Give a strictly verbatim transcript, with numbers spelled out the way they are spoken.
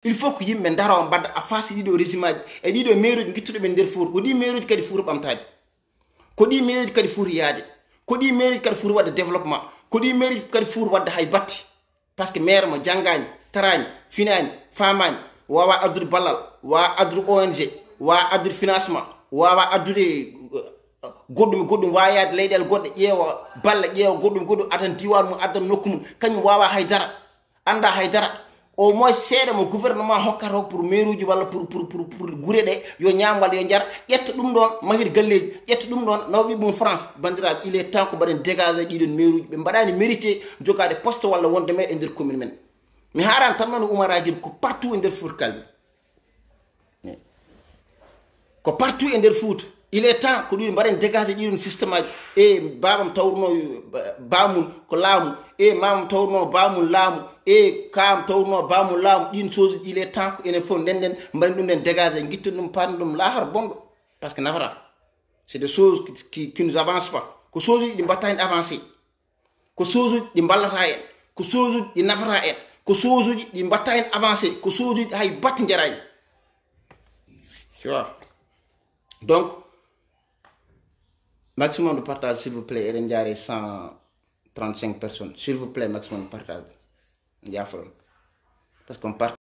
Il faut ko yimɓe ndaro mbaɗa a face ɗiɗo régime aji e ɗiɗo mairie uji gittuɗo ɓe nder fuur. Ko ɗi mairie uji kadi fuur ɓamtaade. Ko ɗi mairie uji kadi fuur yaade. Ko ɗi mairie uji kadi fuur waɗde développement. Ko ɗi mairie uji kadi fuur waɗde hay batte. Parce que maire mo janngaani, taraani, finaani, faamaani, waawaa addude ballal, waawaa addude O N G, waawaa addude financement, waawaa addude goɗɗum e goɗɗum, waawaa yaade leyɗeele goɗɗe, ƴeewa balla, ƴeewa goɗɗum e goɗɗum, adan diiwaan mum, adan nokku mum, kañum waawaa hay dara, anndaa hay dara. Au moins seeɗa mo gouvernement hokkata o pour maire uji walla pour pour pour pour gure ɗe yo ñaam walla yo njar, ƴetta ɗum ɗon mahir galleeji, ƴetta ɗum ɗon nawa ɓiɓɓe mum France. Banndiraaɓe, il est temps ko mbaɗen dégagé ɗiɗon maire uji, ɓe mbaɗaani mérité jogaade poste walla wonde maire e nder commune men. Mi haaraan tan noon e umaraaji ko partout e nder Fuuta Kalmi. Ko partout e nder Fuuta. Il est temps ko ɗum mbaɗen dégagé ɗiɗon système aji. E baabam tawruno bamum ko laamu. E mamam tawruno bamum laamu. E kaam tawruno bamum laamu. Ɗin chose il est temps ko enen fof ndenden mbaɗen ɗum ɗen dégagé, gitten ɗum paden ɗum lahar bonɗo. Parce que nafata. C'est des choses qui, qui, qui nous avance pas. Ko chose uji ɗi mbatta hen avancé. Ko chose uji ɗi mballata en. Ko chose uji ɗi nafata en. Ko chose uji ɗi mbatta en avancé. Ko chose uji hay batte njaraani. Tu vois? Donc, maximum de partage, s'il vous plaît. Eɗen njaari cent trente-cinq personnes. S'il vous plaît, maximum de partage. Jaafoɗon. Parce qu'on part